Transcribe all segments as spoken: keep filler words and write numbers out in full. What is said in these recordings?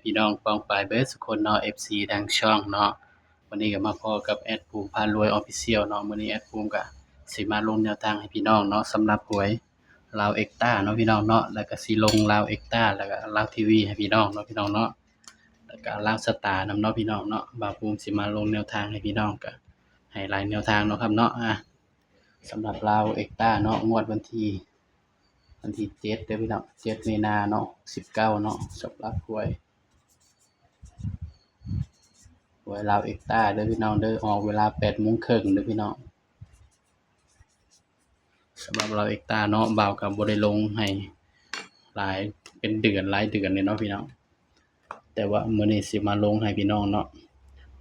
พี่น้องป้องปายเบิดสุคนเนาะ เอฟซี ทางช่องเนาะ วันนี้ก็มาพ้อกับแอดภูมิพารวย Official เนาะ มื้อนี้แอดภูมิก็สิมาลงแนวทางให้พี่น้องเนาะ สำหรับหวยลาวเอ็กต้าเนาะพี่น้องเนาะ แล้วก็สิลงลาวเอ็กต้า แล้วก็ลาวทีวีให้พี่น้องเนาะพี่น้องเนาะ แล้วก็ลาวสตาร์นำเนาะพี่น้องเนาะ บ่าวภูมิสิมาลงแนวทางให้พี่น้อง ก็ให้หลายแนวทางเนาะครับเนาะ อ่ะ สำหรับลาวเอ็กต้าเนาะ งวดวันที่ วันที่เจ็ดเด้อพี่น้อง เจ็ดมีนาเนาะ สิบเก้าเนาะ สำหรับหวย หวยลาวเอ็กต้าเด้อพี่น้องเด้อ ออกเวลาแปดโมงครึ่งเด้อพี่น้อง สำหรับลาวเอ็กต้าเนาะ บ่าวก็บ่ได้ลงให้หลาย เป็นเดือนหลายเดือนเลยเนาะพี่น้อง แต่ว่ามื้อนี้สิมาลงให้พี่น้องเนาะ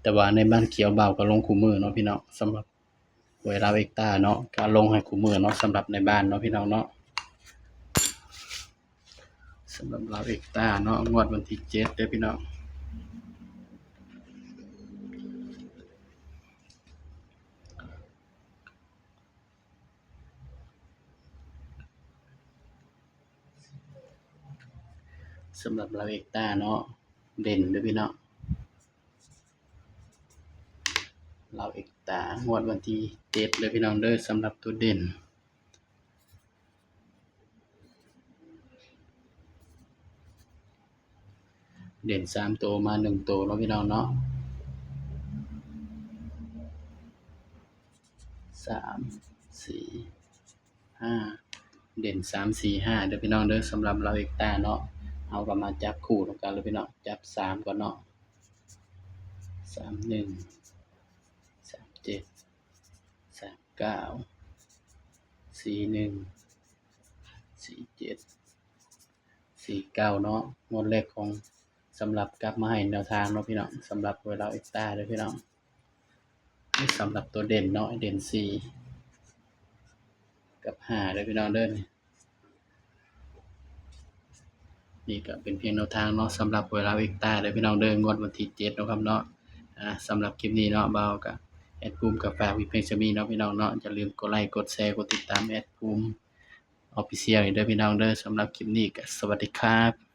แต่ว่าในบ้านเขียวบ่าวก็ลงคู่มื้อเนาะพี่น้อง สำหรับหวยลาวเอ็กต้าเนาะ ก็ลงให้คู่มื้อเนาะ สำหรับในบ้านเนาะพี่น้องเนาะ สำหรับลาวเอ็กต้าเนาะ งวดวันที่เจ็ดเด้อพี่น้อง สำหรับลาวเอ็กต้าเนาะ เด่นเด้อพี่น้อง ลาวเอ็กต้า งวดวันที่เจ็ดเด้อพี่น้องเด้อ สำหรับตัวเด่น เด่นสามตัวมาหนึ่งตัวเนาะพี่น้องเนาะ สาม สี่ ห้า เด่นสาม สี่ ห้าเด้อพี่น้องเด้อ สำหรับลาวเอ็กต้าเนาะ เฮาก็มาจับคู่นำกันเลยพี่น้อง จับสามก่อนเนาะ สามหนึ่ง สามเจ็ด สามเก้า สี่หนึ่ง สี่เจ็ด สี่เก้าเนาะ งวดแรกของ สำหรับกลับมาให้แนวทางเนาะพี่น้อง สำหรับหวยลาวเอ็กต้าเด้อพี่น้อง นี่สำหรับตัวเด่นเนาะ เด่นสี่กับห้าเด้อพี่น้องเด้อ นี่ก็เป็นเพียงแนวทางเนาะ สำหรับหวยลาวเอ็กต้าเด้อพี่น้องเด้อ งวดวันที่เจ็ดเนาะครับเนาะ อ่า สำหรับคลิปนี้เนาะ บ่าวก็แอดภูมิก็ฝากไว้เพียงส่ำนี้เนาะพี่น้องเนาะ อย่าลืมกดไลค์ กดแชร์ กดติดตามแอดภูมิ Official เด้อพี่น้องเด้อ สำหรับคลิปนี้ก็สวัสดีครับ